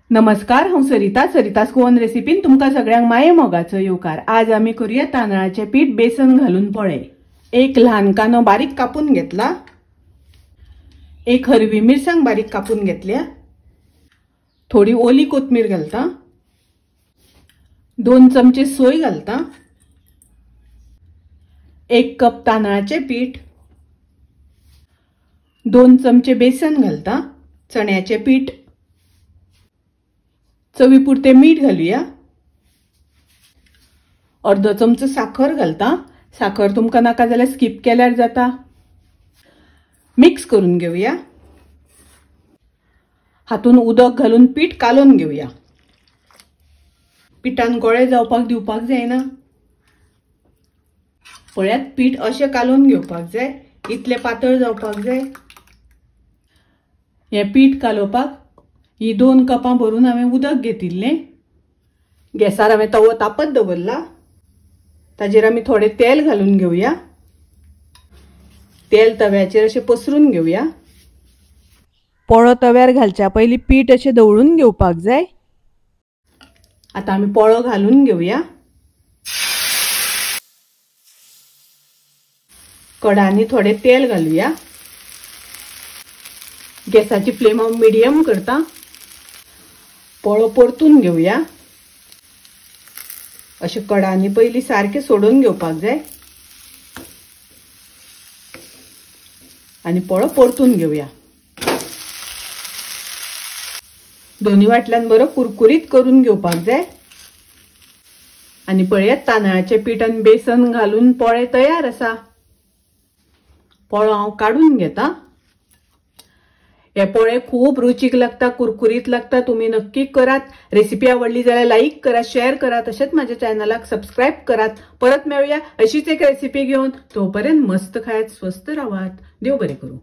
नमस्कार, हांव सरिता। सरितास गोवन रेसिपीन तुमकां सगळ्यांक माये मोगाचो येवकार। आज आमी करूया तांदळाचें पीठ बेसन घालून पोळे। एक ल्हान कांदो बारीक कापून घेतला, एक हरवी मिरसांग बारीक कापून घेतल्या, थोडी ओली कोथमीर घालता, 2 चमचे सोय घालता, 1 कप तांदळाचें पीठ, 2 चमचे बेसन घालता, चण्याचें पीठ, चवीपुरते मीठ घालूया, अर्दो चमचो साखर घालता। साखर तुमकां नाका जाल्यार स्किप केल्यार जाता। मिक्स करून घेवया। हातून उदक घालून पीठ कालोवन घेवया। पिठान गोळे जावपाक दिवपाक जायना। पळयात, पीठ अशें कालोवन घेवपाक जाय, इतलें पातळ जावपाक जाय। हें पीठ कालोवपाक ही 2 कपां भरून हांवें उदक घेतिल्लें। गॅसार हांवें तवो तापत दवरला, ताजेर आमी थोडें तेल घालून घेवया। तेल तव्याचेर अशें पसरून घेवया। पोळो तव्यार घालच्या पयलीं पीठ अशें दवळून घेवपाक जाय। आतां आमी पोळो घालून घेवया। कडांनी थोडें तेल घालूया। गॅसाची फ्लेम हांव मिडियम करता। पोळो परतून घेवया। अशें कडांनी पयलीं सारकें सोडून घेवपाक जाय आनी पोळो परतून घेवया। दोन्ही वाटल्यान बरो कुरकुरीत करून घेवपाक जाय। आनी पळयात, तांदळाचें पीठ आनी बेसन घालून पोळे तयार आसा। पोळो हांव काडून घेता। हे पोळे खूब रुचीक लागता, कुरकुरीत लागता। तुम्ही नक्की करात। रेसिपी आवडली जाल्यार लाईक करा, शेअर करा, तशेंच माझ्या चॅनलाक सबस्क्राईब करात। परत मेळूया अशीच एक रेसिपी घेवन। तोपर्यंत मस्त खायात, स्वस्थ रावात। देव बरें करूं।